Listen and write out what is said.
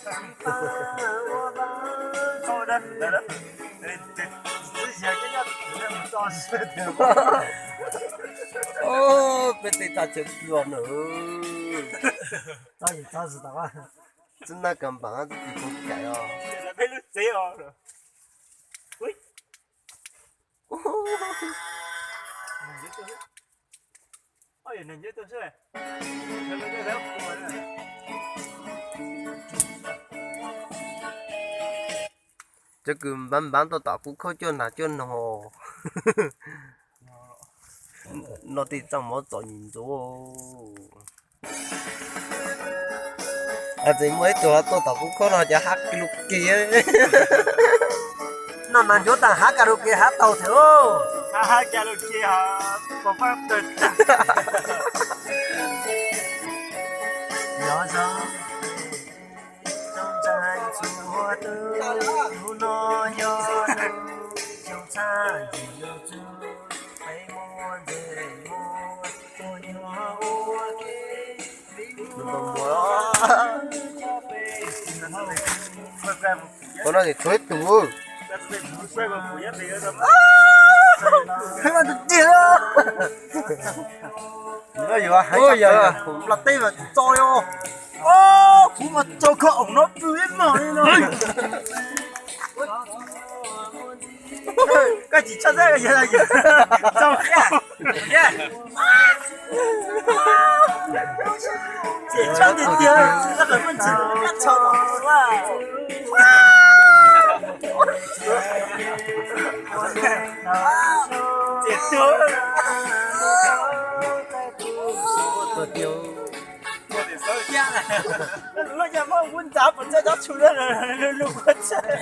Peb tej thaj chaw pw no. Txib naj kas npas, txib tis khaub cais os. Cov kws npav npav tuaj tom kuv khaub coj hnav coj noog. No tej txaj muag txom nyem ntxuv. Txawm muaj ib tug tuaj tom kuv khaub no cov hab karaoke. No mas ncuav tas hab karaoke hab tau thiab. Ua no ces tshuav ib tug. Ua yog hais yog plas teb mas txo os. Kuv mas tso khoom no pw ib hmos li no. Koj tsis tshaj xwb, yog tso qab. Tsis tshaj tiag tiag, koj qhov pheej tsis kab tso tom. Tsis tuag. Lub cas muab kuv ntxav puas txawj cov tshua lub lub kuv txawj.